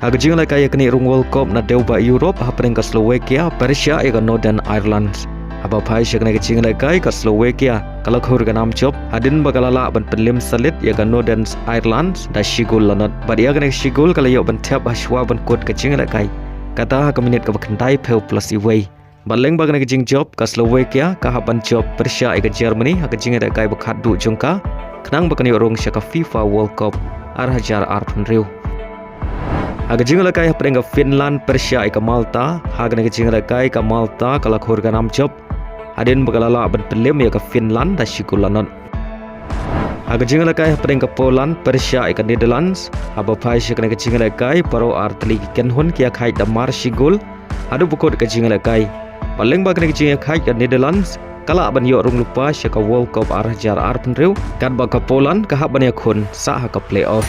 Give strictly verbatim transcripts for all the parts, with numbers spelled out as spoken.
Ha ka jingïalehkai ïa kane ka rung World Cup na dewbah Europe, hapdeng ka Slovakia pyrshah ïa ka Northern Ireland. Haba phai sha kane ka jingïalehkai, ka Slovakia ka la khur ka nam jop hadien ba ka la lah ban pynlem salit ïa ka Northern Ireland da shi gol la nod. Bad ïa kane ka shi gol ka la ïoh ban thep ha shuwa ban kut ka jingïalehkai, kata ha ka minit kaba khyndai phew plus iwei. Bad lyngba kane ka jingjop, ka Slovakia ka hap ban jop pyrshah ïa ka Germany ha ka jingïalehkai ba khatduh jong ka, khnang ba kan ïoh rung sha ka FIFA World Cup ar hajar arphew hynriew. Ha ka jingïalehkai hapdeng ka Finland pyrshah ïa ka Malta, ha kane ka jingïalehkai ka Malta ka la khur ka nam jop hadien ba ka la lah ban pynlem ïa ka Finland da shi gol la nod. Ha ka jingïalehkai hapdeng ka Poland pyrshah ïa ka Netherlands, haba phai sha kane ka jingïalehkai, baroh ar tylli ki kynhun ki ïakhaid da mar shi gol haduh ba kut ka jingïalehkai. Bad lyngba kane ka jingïakhaid, ka Netherlands ka lah ban ïoh rung lypa sha ka World Cup ar hajar arphew hynriew, katba ka Poland ka hap ban ïakhun sah ha ka playoff.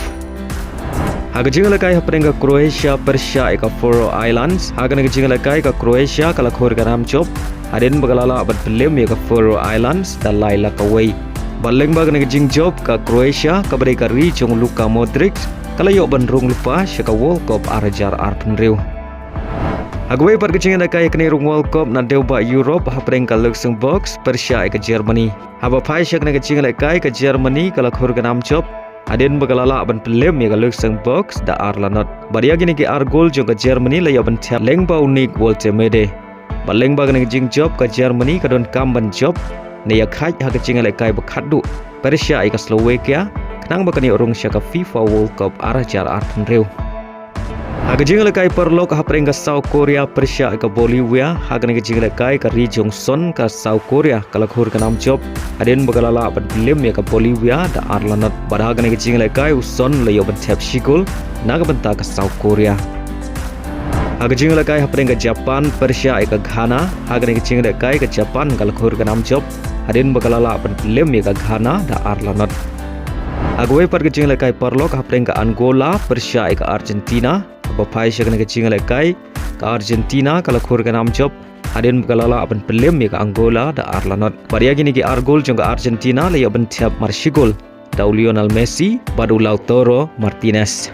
Ha ka jingïalehkai hapdeng ka Croatia pyrshah ïa ka Faroe Islands, ha kane ka jingïalehkai ka Croatia ka la khur ka nam jop hadien ba ka la lah ban pynlem ïa ka Faroe Islands da lai la kawei. Bad lyngba kane ka jingjop, ka Croatia kaba dei ka ri jong u Luka Modric ka la ïoh ban rung lypa sha ka World Cup ar hajar arphew hynriew. Ha kawei pat ka jingïalehkai ïa kane ka rung World Cup na dewbah Europe, hapdeng ka Luxembourg pyrshah ïa ka Germany. Haba phai sha kane ka jingïalehkai, ka Germany ka la khur ka nam jop hadien ba ka la lah ban pynlem ïa ka Luxembourg da ar la nod. Bad ïa kine ki ar gol jong ka Germany la ïoh ban thep lyngba u Nick Woltemade. Bad lyngba kane ka jingjop, ka Germany ka donkam ban jop ne ïakhaid ha ka jingïalehkai ba khatduh pyrshah ïa ka Slovakia, khnang ba kan ïoh rung sha ka FIFA World Cup ar hajar arphew hynriew. Ha ka jingïalehkai paralok hapdeng ka South Korea pyrshah ïa ka Bolivia, ha kane ka jingïalehkai ka ri jong u Son ka South Korea ka la khur ka nam jop hadien ba ka la lah ban pynlem ïa ka Bolivia da ar la nod. Bad ha kane ka jingïalehkai u Son la ïoh ban thep shi gol na ka bynta ka South Korea. Ha ka jingïalehkai hapdeng ka Japan pyrshah ïa ka Ghana, ha kane ka jingïalehkai ka Japan ka la khur ka nam jop hadien ba ka la lah ban pynlem ïa ka Ghana da ar la nod. Ha kawei pat ka jingïalehkai paralok hapdeng ka Angola pyrshah ïa ka Argentina, haba phai sha kane ka jingïalehkai, ka Argentina ka la khur ka nam jop hadien ba ka la lah ban pynlem ïa ka Angola da ar la nod. Bad ïa kine ki ar gol jong ka Argentina la ïoh ban thep mar shi gol da u Lionel Messi bad u Lautaro Martinez.